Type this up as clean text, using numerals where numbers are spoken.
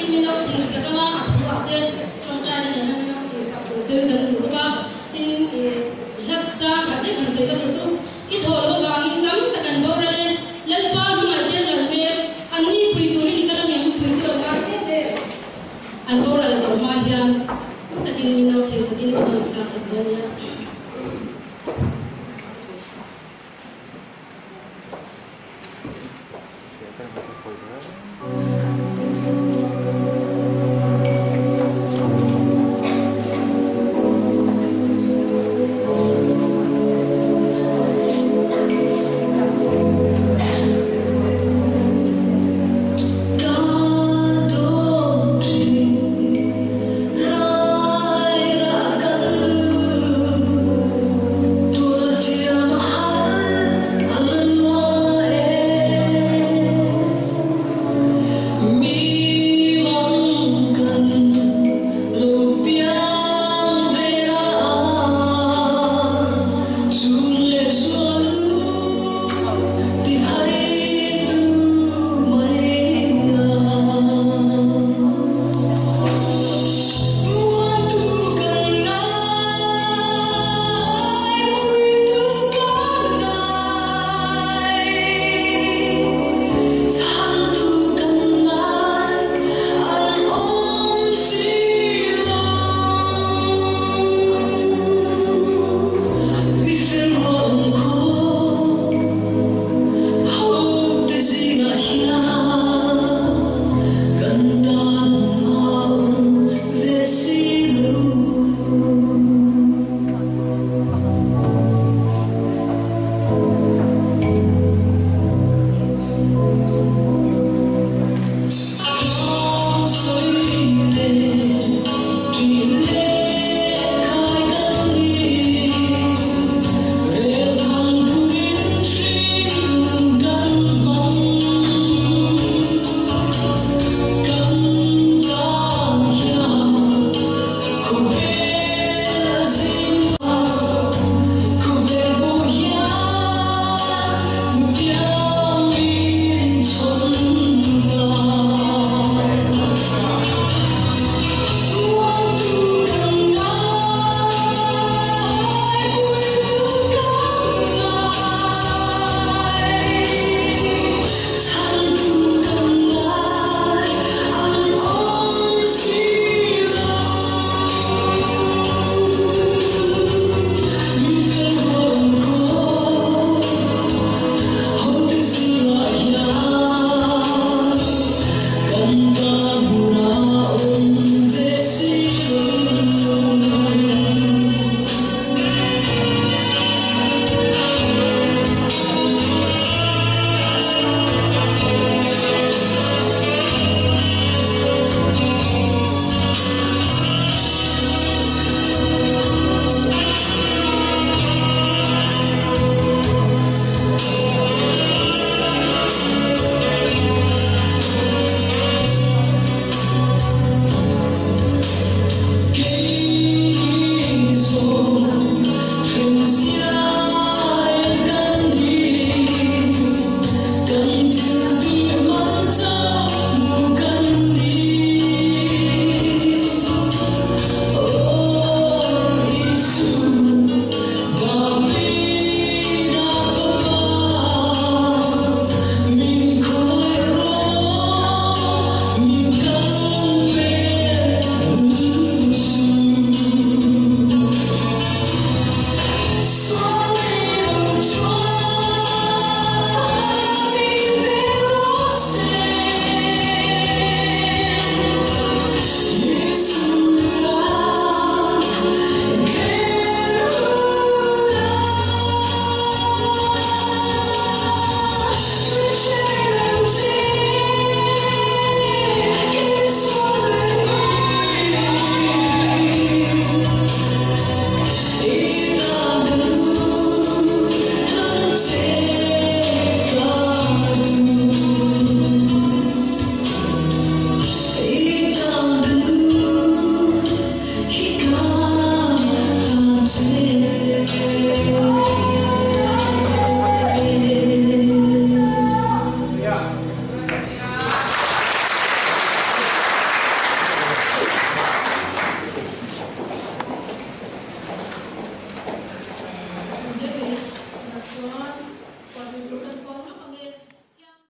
takin min lo thlir sak anga a thu ah te tawngtaina nena min lo thlir sak tur cheu kan duh bawk a. Tin, ih hla chang khat lek han sawi ka duh chu i thawh loh avangin tam tak an boral e, Lalpa hmangaih te an ral mek, an ni pui turin i kal angem pui tu an ngai em em. An boral zawh hma hian takin min lo thlir sakin min lo thlak sak dawn nia.